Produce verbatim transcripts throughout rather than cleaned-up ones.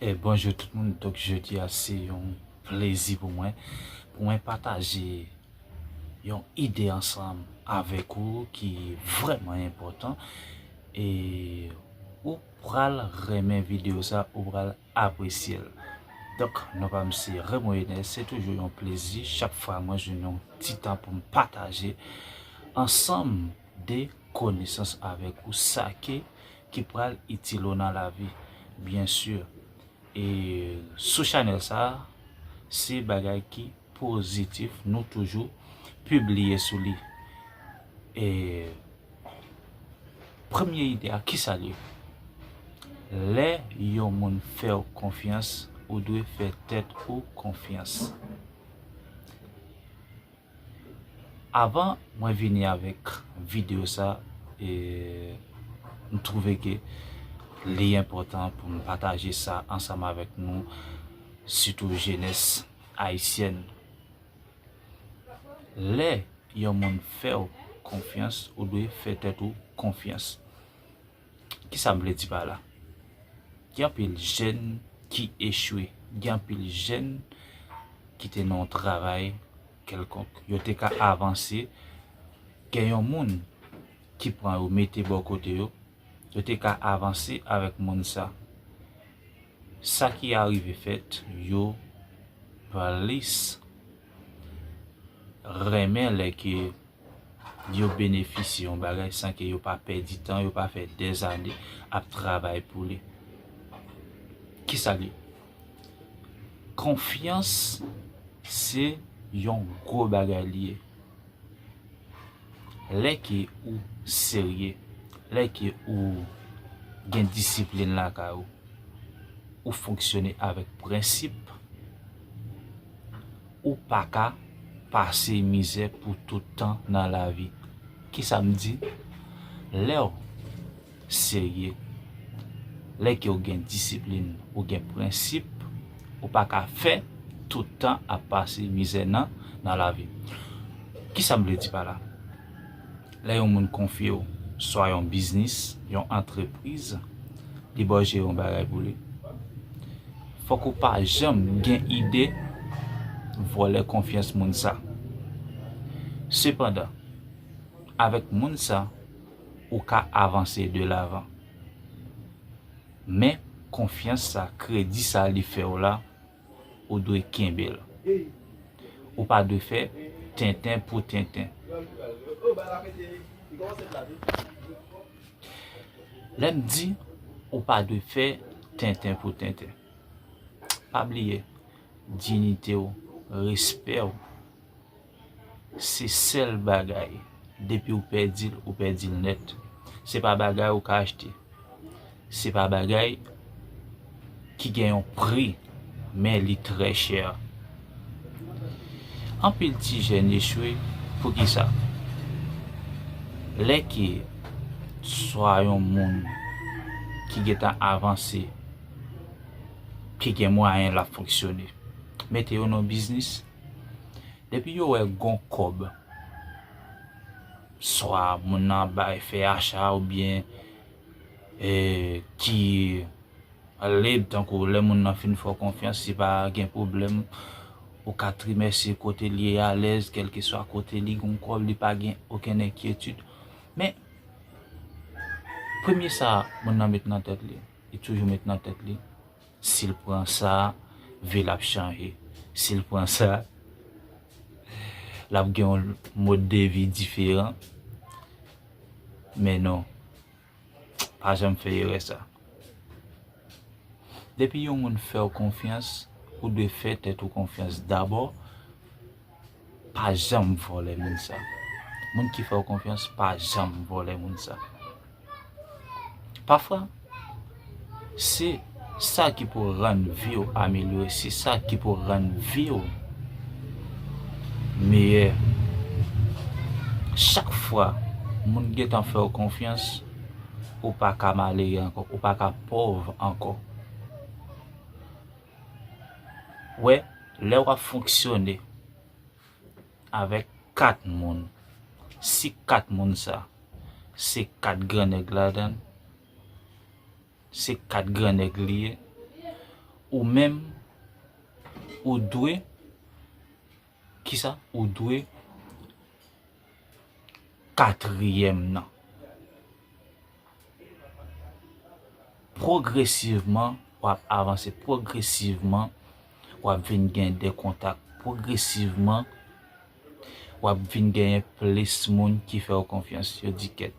E bonjou tout moun. Donk, jodi a se yon plezi pou mwen, pou mwen pataje yon ide ansanm avèk ou ki vrèman enpòtan. E ou pral renmen videyo sa, ou pral apresye l. Donk, non pa m se Raymond Enes, se toujou yon plezi chak fwa mwen jwenn yon ti tan pou m pataje ansanm de konesans avèk ou, sa ke ki pral itil ou nan lavi, byen si. E sou chanèl sa, se bagay ki pozitif, nou toujou pibliye sou li. E premye ide a, kisa l ye? Lè yon moun fè w konfyans, ou dwe fè tèt ou konfyans. Avan mwen vini avèk videyo sa, e, m twouve ke li enpòtan pou m pataje sa ansanm avèk nou, sitou jenès ayisyèn. Lè yon moun fè w konfyans, ou dwe fè tèt ou konfyans. Kisa m vle di pa la? Gen anpil jèn ki echwe. Gen anpil jèn ki te nan yon travay kèlkonk. Yo te ka avanse. Gen yon moun ki pran yo, mete bò kote yo. Yo te ka avanse avèk moun sa. Sa ki arive fèt, yo plis renmen lè ke yo benefisye yon bagay san ke yo pa pèdi tan, yo pa fè dèzane ap travay pou li. Kisa l ye? Konfyans se yon gwo bagay li ye. Lè ke ou serye, lè ke ou gen disiplin lakay ou, ou fonksyone avèk prensip, ou pa ka pase mizè pou tout tan nan lavi. Kisa m di? Lè w serye, lè ke w gen disiplin, ou gen prensip, ou pa ka fè tout tan ap pase mizè nan, nan lavi. Kisa m vle di pa la? Lè yon moun konfye w swa yon biznis, yon antrepriz, li ba w jere yon bagay pou li, fòk ou pa janm gen ide vòlè konfyans moun sa. Sepandan, avèk moun sa, ou ka avanse de lavan. Men konfyans sa, kredi sa li fè w la, ou dwe kenbe l. Ou pa dwe fè tenten pou tenten. Lè m di ou pa dwe fè tenten pou tenten, pa bliye diyite w, respè w, se sèl bagay, depi w pèdi l, ou pèdi l nèt. Se pa bagay ou ka achte. Se pa bagay ki gen yon pri, men li trè chè. Anpil ti jèn echwe. Poukisa? Lè ke swa yon moun ki gentan avanse, ki gen mwayen l ap fonksyone, mete yo nan biznis, depi yo wè gon kòb, swa moun nan bay fè acha oubyen, e, ki lib, tankou lè moun nan fin fè w konfyans, si pa gen pwoblèm, ou ka trimèsye kote li ye alèz, kèlkeswa kote li gon kòb, li pa gen okenn enkyetid. Men, premye sa moun nan met nan tèt li, li toujou met nan tèt li, si l pran sa, vi l ap chanje. Si l pran sa, l ap gen yon mòd de vi diferan. Men non, pa janm fè erè sa. Depi yon moun fè w konfyans, ou dwe fè tèt ou konfyans dabò. Pa janm vòlè moun sa. Moun ki fè w konfyans, pa janm vòlè moun sa. Pafwa, se sa ki pou rann vi w amelyore, se sa ki pou rann vi w meyè. Chak fwa moun gentan fè w konfyans, ou pa ka malere ankò, ou pa ka pòv ankò. Wè, lè w ap fonksyone avèk kat moun, si kat moun sa, se kat grannèg ladan l, se kat grannèg li ye, Ou menm, ou dwe, kisa? Ou dwe katriyèm nan. Pwogresivman, w ap avanse. Pwogresivman, w ap vin gen de kontak. Pwogresivman, w ap vin genyen plis moun ki fè w konfyans. Yo di kèt,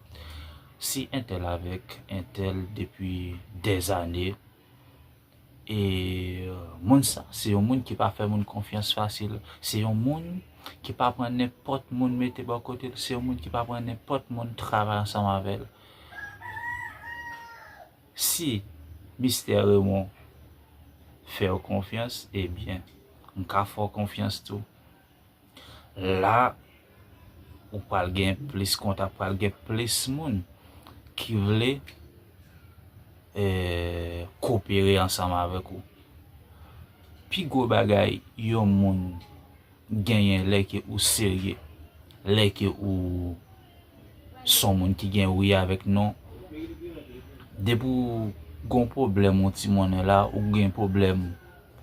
si entèl avèk entèl depi dèzane, e, moun sa, se yon moun ki pa fè moun konfyans fasil. Se yon moun ki pa pran nenpòt moun mete bò kote l. Se yon moun ki pa pran nenpòt moun travay ansanm avè l. Si Mistè Raymond fè w konfyans, ebyen, m ka fè w konfyans tou. La, ou pral gen plis kontak, pral gen plis moun ki vle, eh, kopere ansanm avèk ou. Pi gwo bagay yon moun genyen lè ke ou serye, lè ke ou s on moun ki gen wi avèk non. Depi w gon pwoblèm yon ti monnen la, ou gen pwoblèm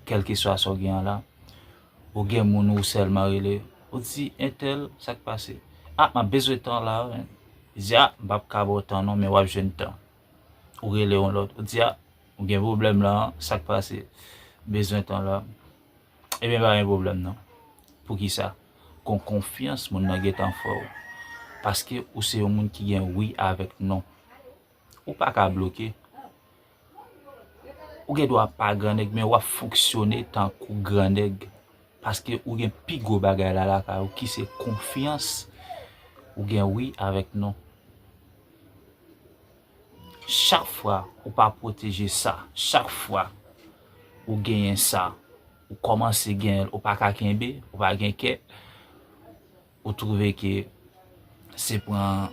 kèlkeswa sa w gen an la, ou gen moun ou sèlman rele, ou di, entèl, sa k pase? A, m ap bezwen tan la wi. Li di, a, m p ap ka ba w tan non, men w ap jwenn tan. Ou rele yon lòt, ou di, a, ou gen pwoblèm la, sa k pase? Bezwen tan la. Ebyen, pa gen pwoblèm non. Poukisa? Gon konfyans moun nan gentan fè w. Paske ou se yon moun ki gen wi avèk non. Ou pa ka bloke. Ou gen dwa pa gran nèg, men w ap fonksyone tankou gran nèg. Paske ou gen pi gwo bagay la lakay ou ki se konfyans. Ou gen wi avèk non. Chak fwa ou pa pwoteje sa, chak fwa ou genyen sa, ou kòmanse genyen l, ou pa ka kenbe, ou pa gen kè, ou twouve ke se pran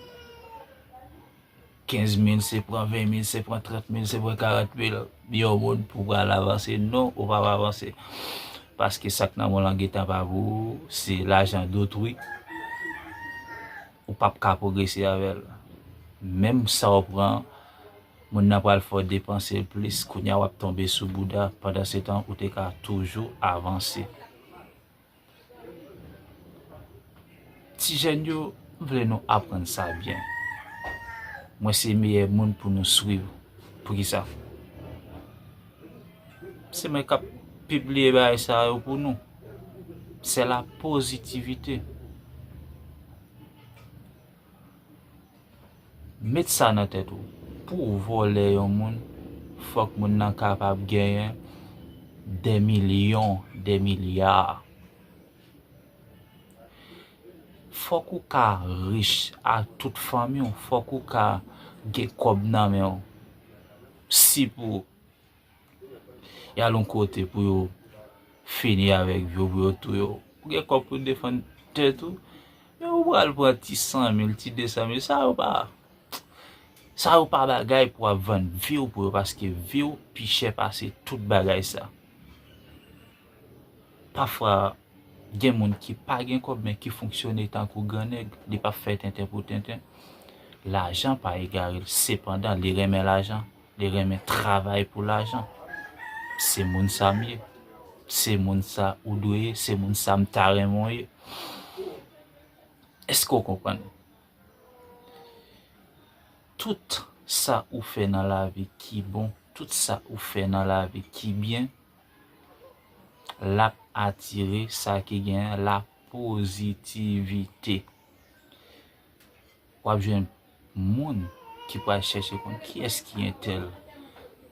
kenz mil, se pran ven mil, se pran trant mil, se pran karant mil, yon moun pou pral avanse. Non, ou p ap avanse. Paske sa k nan men w lan gentan pa pou ou, se lajan dotri. Ou p ap ka pwogrese avè l. Menm sa w pran, moun nan pral fè w depanse l plis. Kounye a w ap tonbe sou bouda. Pandansetan, ou te ka toujou avanse. Ti jèn yo, m vle nou aprann sa byen. Mwen se meyè moun pou nou swiv. Poukisa? Se mwen k ap pibliye bagay sa yo pou nou. C'est la positivité. Met sa nan tèt ou. Pou w vòlè yon moun, fòk moun nan kapab genyen dè milyon, dè milya. Fòk ou ka rich a tout fanmi w. Fòk ou ka gen kòb nan men w. Si pou y al yon kote pou yo fini avèk vi w, pou yo touye w. Ou gen kòb pou defann tèt ou, men ou pral pran ti san mil, ti de san mil, sa yo pa, sa yo pa bagay pou w ap vann vi w pou yo, paske vi w pi chè pase tout bagay sa. Pafwa, gen moun ki pa gen kòb, men ki fonksyone tankou gran nèg. Li p ap fè tenten pou tenten. Lajan pa egare l, sepandan, li renmen lajan. Li renmen travay pou lajan. Se moun sa m ye. Se moun sa ou dwe ye. Se moun sa m ta renmen w ye. Èske w konprann? Tout sa ou fè nan lavi ki bon, tout sa ou fè nan lavi ki byen, l ap atire sa ki gen la pozitivite. W ap jwenn moun ki pral chèche konn kiyès ki entèl,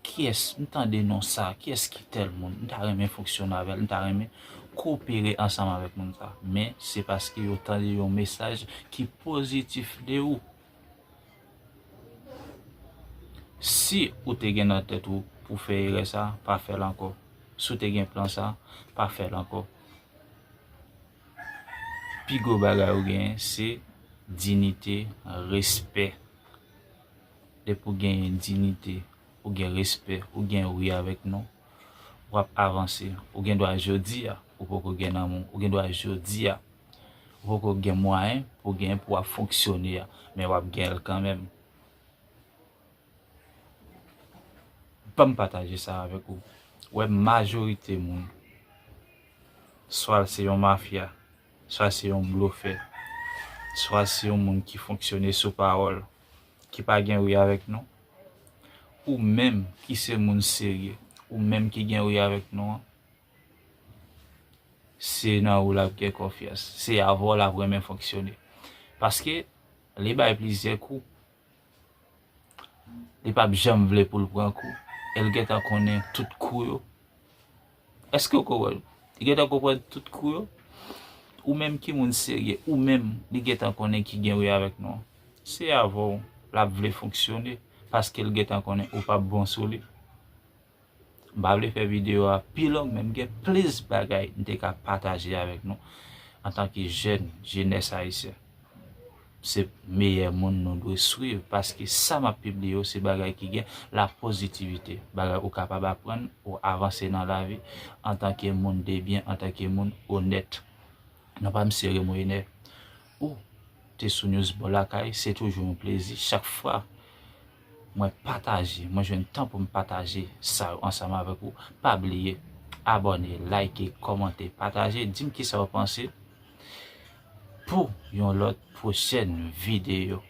kiyès, m tande non sa, kiyès ki tèl moun, m ta renmen fonksyone avè l, m ta renmen kopere ansanm avèk moun sa. Men, se paske yo tande yon mesaj ki pozitif de ou. Si ou te gen nan tèt ou pou fè erè sa, pa fè l ankò. Si w te gen plan sa, pa fè l ankò. Pi gwo bagay ou genyen, se dinite, respè. Depi w genyen dinite, ou gen respè, ou gen wi avèk non, w ap avanse. Ou gen dwa jodi a, ou poko gen nan men w. Ou gen dwa jodi a, ou poko gen mwayen pou w genyen pou w ap fonksyone a, men w ap gen l kanmenm. Ban m pataje sa avèk ou. Ou wè, majorite moun, swa l se yon mafya, swa se yon blofè, swa se yon moun ki fonksyone sou pawòl, ki pa gen ri avèk nou. Ou menm ki se moun serye, ou menm ki gen ri avèk nou an, se nan ou l ap gen konfyans. Se avè w l ap renmen fonksyone. Paske li bay plizyè kou. Li p ap janm vle pou l pran kou. E l gentan konnen tout kou yo. Èske w konprann? Li gentan konprann tout kou yo. Ou menm ki moun serye, ou menm li gentan konnen ki gen ri avèk nou an. Se avè w l ap vle fonksyone, paske l gentan konnen ou p ap bon sou li. M pa vle fè videyo a pi long, men m gen plis bagay m te ka pataje avèk nou antanke jèn, jenès ayisyen. Se meyè moun nou dwe swiv, paske sa m ap pibliye yo se bagay ki gen la pozitivite, bagay ou kapab aprann, ou avanse nan lavi antanke moun de byen, antanke moun onèt. Non pa m se Remo Enè. Ou te sou News Bò Lakay, se toujou yon plezi chak fwa mwen pataje, mwen jwenn tan pou m pataje sa yo ansanm avèk ou. Pa bliye abòne, like, kòmante, pataje, di m kisa w panse pou yon lòt pwochèn videyo.